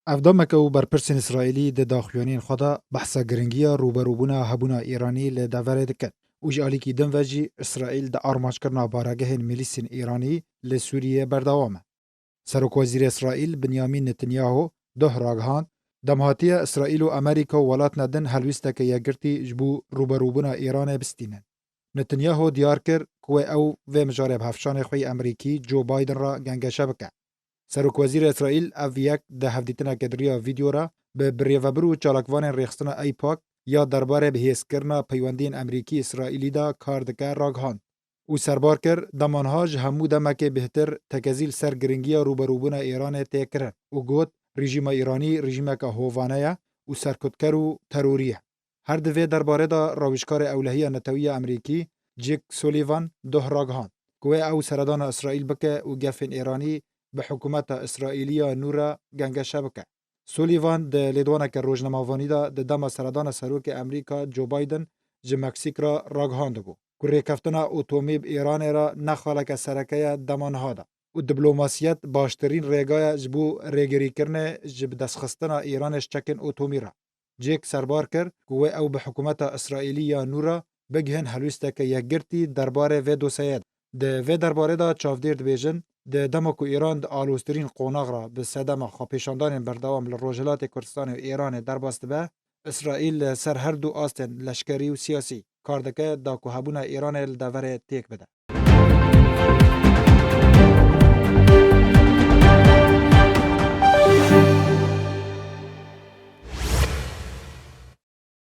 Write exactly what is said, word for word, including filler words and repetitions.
Ev demeke û berpirsên Îsraîlî di daxuyaniyên xwe de behsa giringiya rûberûbûna hebûna Îranî li deverê dikin û ji alîkî din ve jî Îsraîl di armanckirina baregehên milîsên Îranî li Sûriyê berdewam e. Serokwezîrê Îsraîl Binyamîn Netanyahu doh ragihand, dem hatiye Îsraîl û Amerîka û welatine din helwîsteke yekgirtî ji bo rûberûbûna Îranê bistînin. Netanyahu diyar kir ku wê ew vê mijarê bi hevşanê xwe yê Amerîkî Joe Biden re gengeşe bike. Serokwezîrê Îsraîl ev yek di hevdîtineke di riya vîdeo re bi birêvebir û çalakvanên rêxistina AIPAC ya derbarê bihêzkirina peywendiyên Amerîkî-Îsraîlî de kar dike ragihand û serbar kir, dema niha ji hemû demekê bêhtir tekezî li ser giringiya rûberûbûna Îranê tê kirin û got, rejîma Îranî rejîmeke hovane ye û serkutker û terorî ye. Her di vê derbarê de rawîjkarê ewlehiya netewî ya Amerîkî Jake Sullivan doh ragihand ku wê ew seredana Îsraîl bike û gefên Îranî bi hikûmeta Îsraîlî ya nû re gengeşe bike. Sullivan di lêdwaneke rojnamevanî de di dema seredana serokê Amerîka Joe Biden ji Meksîk re ragihandibû ku rêkeftina otomî bi Îranê re ne xaleke sereke ye dema niha de û diplomasiyet baştirîn rêga ye ji bo rêgirîkirinê ji bidestxistina Îranê ji çekên otomî re. Jake serbar kir ku wê ew bi hikûmeta Îsraîlî ya nû re bigihin helwîsteke yekgirtî derbarê vê dosyeyê de. Di vê derbarê de çavdêr dibêjin, di dema ku Îran di aloztirîn qonax re bi sedema xwepêşandanên berdewam li Rojhilatê Kurdistanê û Îranê derbas dibe, Îsraîl li ser her du astên leşkerî û siyasî kar dike da ku hebûna Îranê li deverê têk bide.